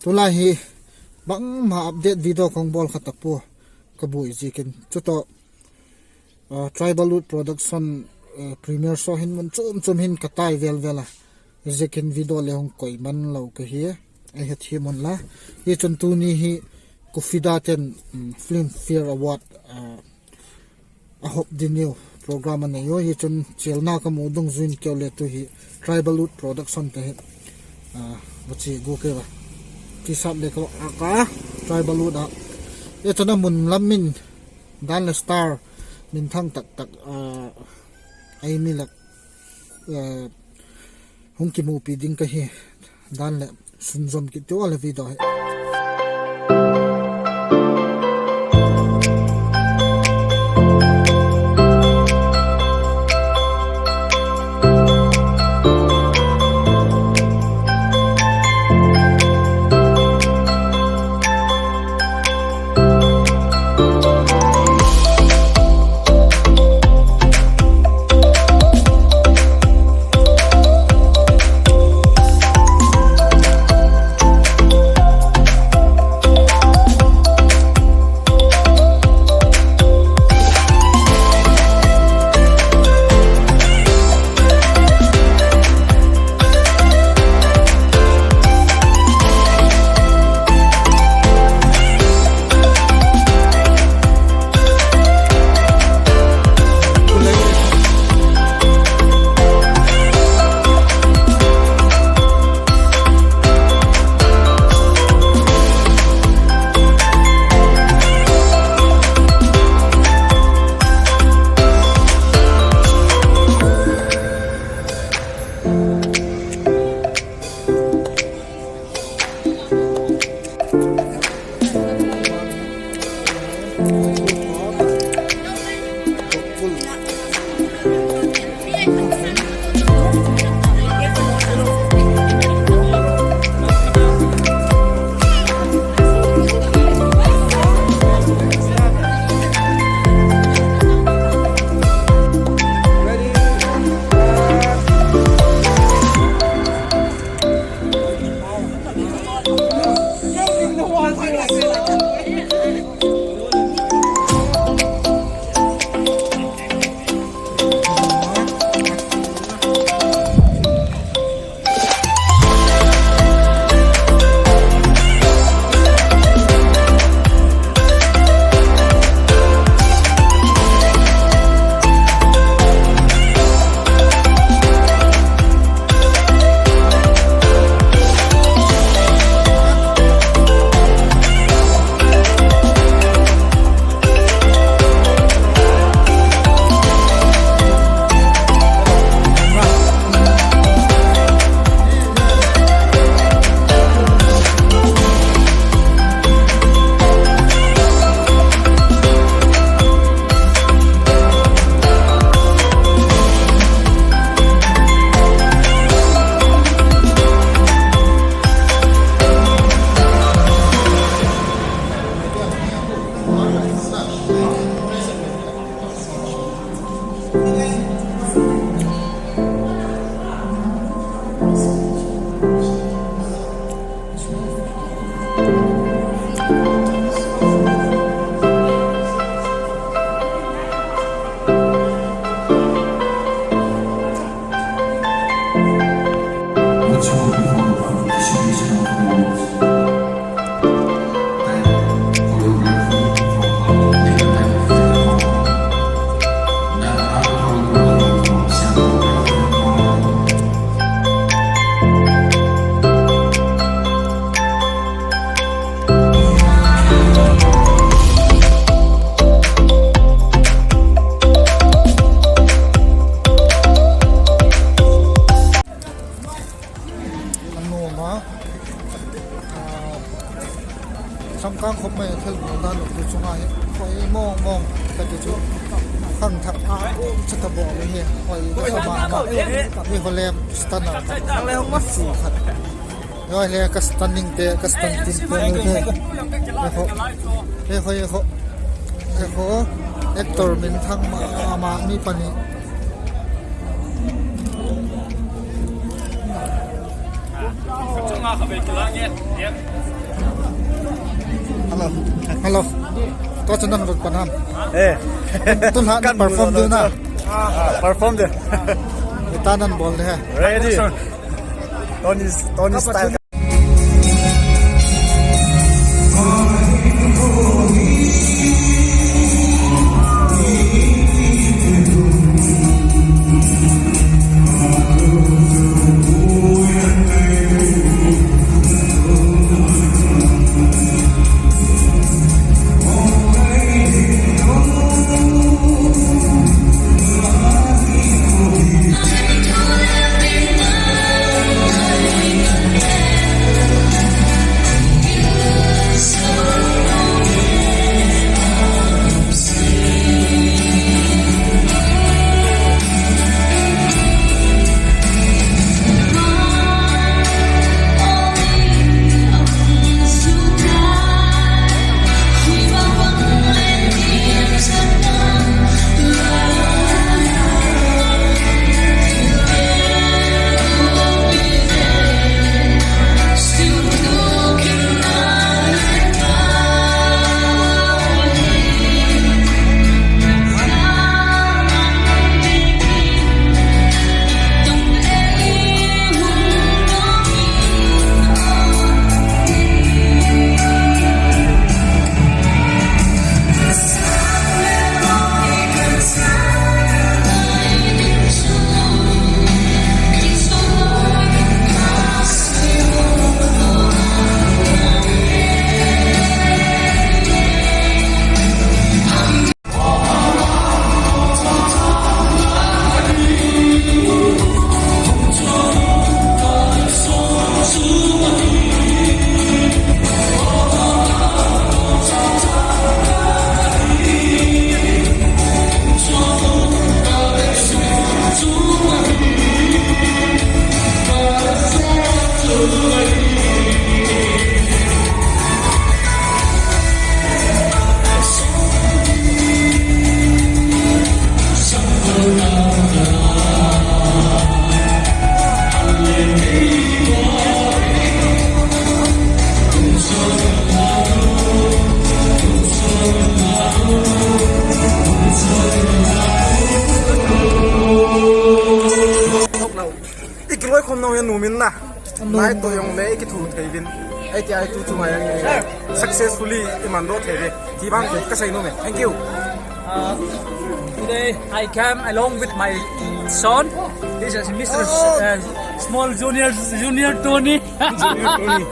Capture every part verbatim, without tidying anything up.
Tulai hi bangma update video ka hung bawl kha ta pua, ka buai ziakin. Chutawh, ah, Tribal Wood Production, eh, premiere show hin mun chuam chuam hin ka tai vel vel a, ziakin video le hung koi man lo ka hi. Ei hethiam unla. Hi chun tuni hi Kufida ten, um, Filmfare Award, ah, a hop ding uh program a nei ua, hi chun chialna ka mu dungzui in keu le tu hi Tribal Wood Production te hi, ah, va chia gua kei va. T-shirt le ka, a ka Tribal Wood a. Hi chun a mun lam min dan leh star minthang tak tak, ah, ei mi lak, eh, hung kimupi ding ka hi. Dan leh sunzom kit tiu a le video hi. A nuam a, a, Samkang khawp mai a thil bawl dan lo tu chunga hi, hoi mawng mawng ka ti chu, khangthak a um cha ta bawl hi, hoi ka ma ma. Hi ho le stunner khat, hoi le ka stunning te, ka stunt team te nu te. Hi ho, hi ho, hi ho, actor minthang ma ma mi pani. Hello. Hello. Tua chu nang lut pan ham. Eh. Tun ha kan perform du na. Ah, perform de. Guitar nan bawl de he. Ready. Tony, Tony style. I kiloikhawm nau hi a nuam in na. Nai tawh jong le i kithu thei vin. Ei ti ai tu chu mai ang successfully i man daw thei ve ti bang ka sei nuam e. Thank you. Uh, today I came along with my son. This is Mister S-, uh, Small Junior, Junior Tony. Junior Tony.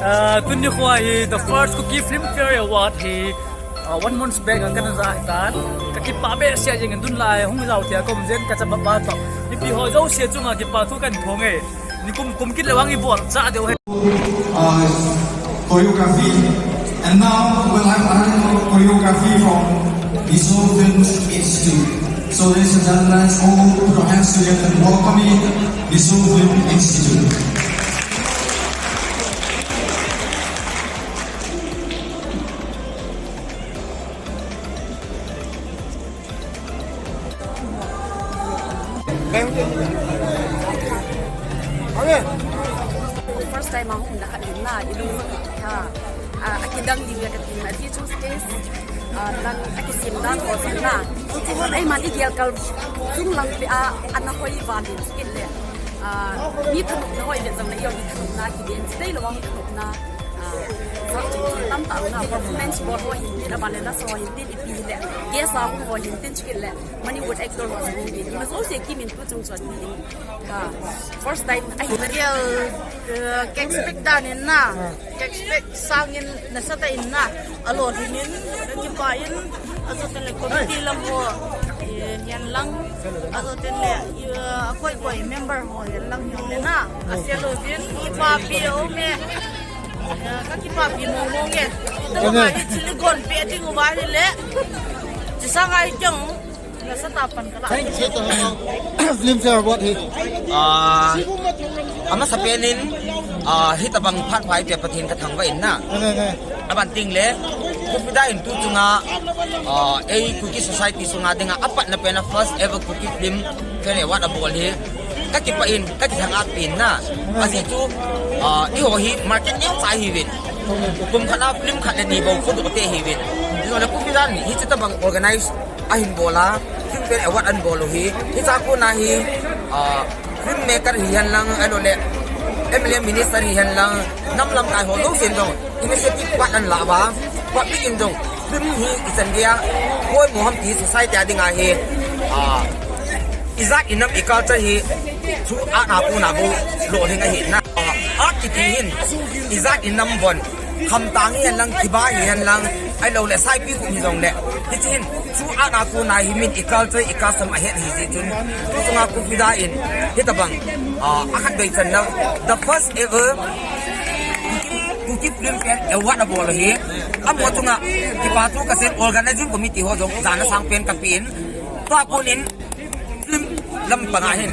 Uh, tuni khua hi the first Kuki Film Fare Award hi, uh, one months back a ka na za hi tan. Ka kipak behseh a, zing in dun lai hung zau thei a ka um zen ka chapa pa tawh. Mipi haw zosia chung a kipakthu kan thong e. Ni kum kum kit le vang i bual cha deu he. Uh, choreography. And now we'll have a choreography from Mizo Films Institute. So ladies and gentlemen, let's all put our hands together and welcome Mizo Film Institute. First time a hung na khat in na, i lung kha, a, a kidang ding le ka ti na, a ti chu stage, a, dan, a kisim dan haw zong na. Ei man i gel kal chung lang pi a, a na hoi va ding kit le. A, mi thanopna hoi le zong na, i ong mi thanopna ki den, chi dei lo ang thanopna. A, zak ching ching tam tak na, performance bawl haw hin tin, a ban le na so haw hin tin, i pi le, guest a hung haw hin tin, chi kit le. Manipur actor ho sung ding ma zosia kimin tu chung chuan ni in ka first time ahi. Real, eh, ka expect dan in na, ka expect sangin nasa ta in na, a lo ding in ka kipak in, a zo ten le committee lam ho, eh, hian lang, a zo ten le, eh, a koi koi member ho hian lang hian le na, a sia lo ding i papi a um e. Ka kipapi mawng mawng e. Ita ka hi thil i gon pe ding u va hi le. Chi sâng ai keng. Nasa ta pan ka la. Film Fare Award hi. Ah, a masa pen in, ah, hi tabang phat phai pe Pathian ka thangvah in na. A ban ting le, Kuki da in tu chunga, ah, ei Kuki society sunga dinga a patna pen a first ever Kuki Film Fare Award a bawl hi. Ka kipah in, ka kithang at pin na. A zi chu, ah, i ho hi market neu cha hi vin. Kum khat a film khat le ni bo khu dok te hi vin. Zia le Coffee Dan hi chu tabang organize a hin bawl a, film award an bawl u hi. Hi cha khu na hi, ah, film maker hi hen lang, a lo le M L A minister hi hen lang, nam lamkai ho lo sin dong. Initiative pat an la ba, public in dong, film hi i chan dia, koi mo ham ti society a ding a hi, ah, i zat i nam i culture hi, chu a na pu na bu, lo ding ahi na. Ah, art ti hin, i zat i nam bon, kham tang hi hen lang, kiba hi hen lang, ai lo le saipi kum hi zong le. Hi chin, chu a na pu na hi min i culture, i custom a het hi ti chun, tu sunga Coffee Dan in, hi tabang, ah, a khat bei chan na, the first ever Kuki Film Award a bawl hi. A mo chunga kipa thu ka sem, organizing committee ho zong zana sang pen ka pin. Tua kun in film lam panga hin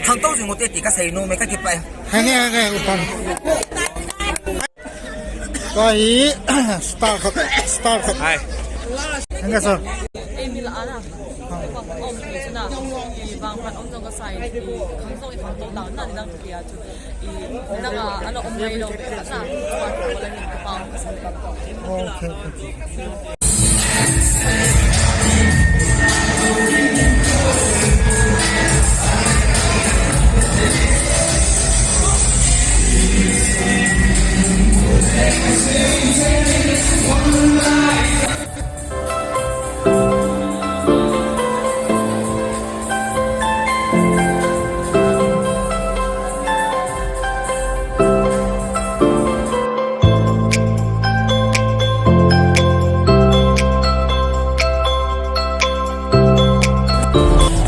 thangto zing u te ti ka sei nu me ka kipai. Henge, henge, upan. Tua hi star khat, star khat. Hai. Henge, sir. Ei mi la ana. Ei pa om thei chu na. I vang pan om zong ka sai. I khang zong i khang to dan na ni dang tia chu. I dang a ana om ngai lo be khat na. Chuan ko la hin ka pau ka sai. Okay, okay.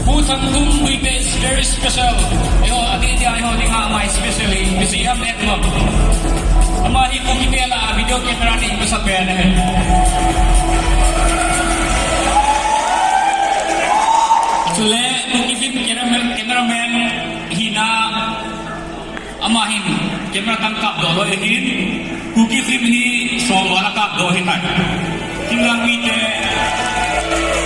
Pu Thangtum Guite is very special. Eiho, a ti dia eiho ding a ama special hi. Busy am et mawm. Ama hi Kukite la video camera ni ka sa pen ahi. Chule Kuki film cameraman, cameraman hina. Ama hin camera tang kap daw lo ahin, Kuki film hi sawm val a kap daw hi tai. Thinglang mite,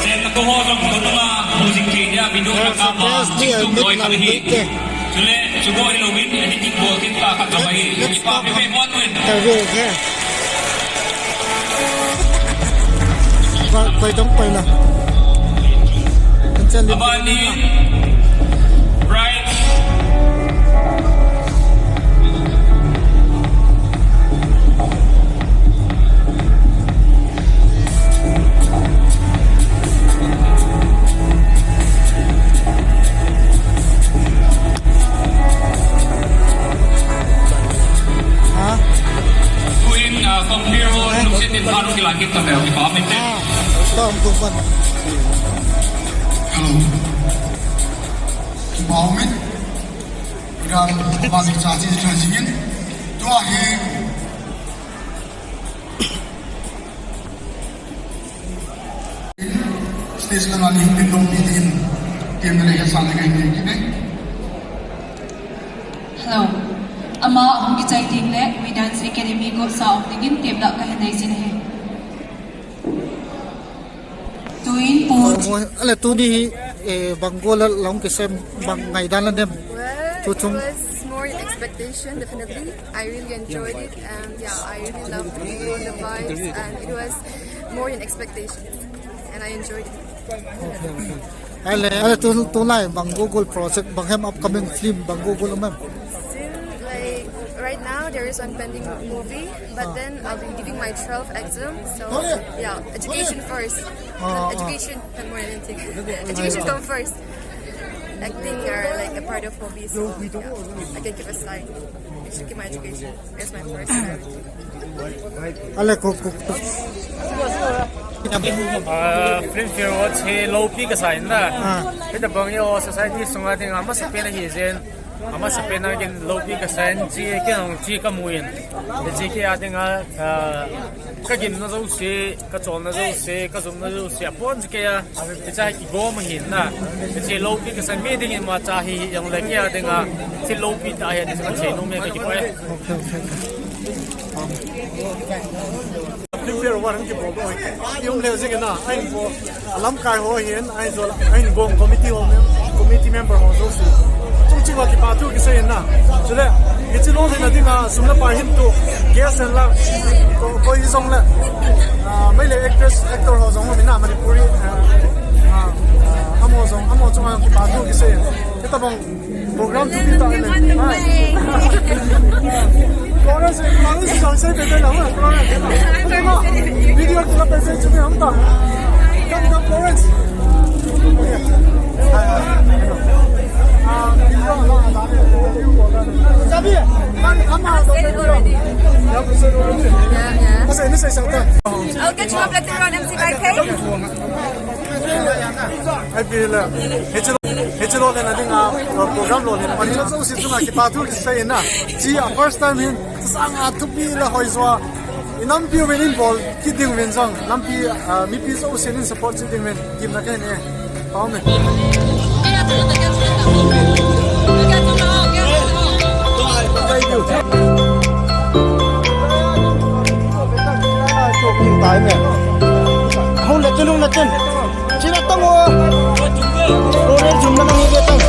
chenna ko ho zong ko nunga music thei dia video na kap a, chingtum dawi khat ahi. Chule chu daw hi lo in editing bawl tin ta khat zong ahi. Kipa pe pe muan uin. Koi dong koi la. Abani, Bright. Tuin, ah, compere ho lungsiat in pha nung kila kit ta veu, kipa um in te. Hello. Kipa um in. Program bang hi cha chi cha zing in. Tua hi stage la nga ling pin dong pi ding in, tiam le he sa le ngai nei ki nei. Hello. Ama hung kichai ding le We Dance Academy ko sa um dingin tiam da ka he nei sin he. Tuin pu. Ale tuni hi, eh, bang gual la hung kisem, bang ngaidan la nem? Well, it was more in expectation, definitely. I really enjoyed it, and yeah, I really loved all the vibes, and it was more in expectations, and I enjoyed it. Okay, okay. Ale, ale tu, tulai bang Google project, bang hem upcoming film, bang Google um em? Still, like, right now, there is one pending movie, but then I'll be giving my twelfth exam, so, yeah, education first. Education, more than anything. Education come first. Acting are, like, a part of hobby, so, yeah, I can keep aside. I should keep my education. That's my first priority. Ale ko, ko, ko. Ah, Filmfare Awards hi lopi ka sa in la. Ah. Hitabang hi aw society sunga ding a masa pen ahi zen. A masa pen a kin lopi ka sa in chi, ken hung chi ka mu in. Chi ki a ding a, ah, ka gimna zosia, ka chawlna zosia, ka zumna zosia, a puan chi kei a. Ti cha hi kigawm ahi na. Ti chi lopi ka sa mi dingin ma cha hi, hi zong le kei a ding a. Chi lopi ta hi, ti cha ka chi lo mi ka kipai. Okay, okay, okay. Filmfare Award hung kibawl dawh hi. I um le zing in a, a hin bawl, a lamkai ho hin, a hin zawl, a hin gawm committee ho mem-, committee member ho zosia. Chung Chunga kipahthu kisei in a. Chuleh, hichi lawlhinna ding a sum le pai hil tu, guest and la, ko, koi hi zong le, ah, mei le actress, actor ho zong um in a, Manipuri, ah, ah, ah, amaw zong, amaw chunga kipahthu kisei. Hitabang program thupi tak in le. Ai. Chorus, chorus sang sei pe pe la, chorus. Video tu la pe pe chu mi ham ta. Come, come, Florence. I'll get you up later on, M C Y K. Ai pi le, hichi, hichi lawlhinna ding a, uh, program lawlhinna, pani zosia chunga kipahthu kisei in a. Chi a first time hin, sâng a thupi le hoi zaw a. I nampi uvin in bawl kit ding uvin zong, nampi, ah, mipi zosia'n in support chi ding uvin, gimna ka nei e. Pau me. Hung le tin, hung le tin. China tang o. Ro le jum na mang hi le tang.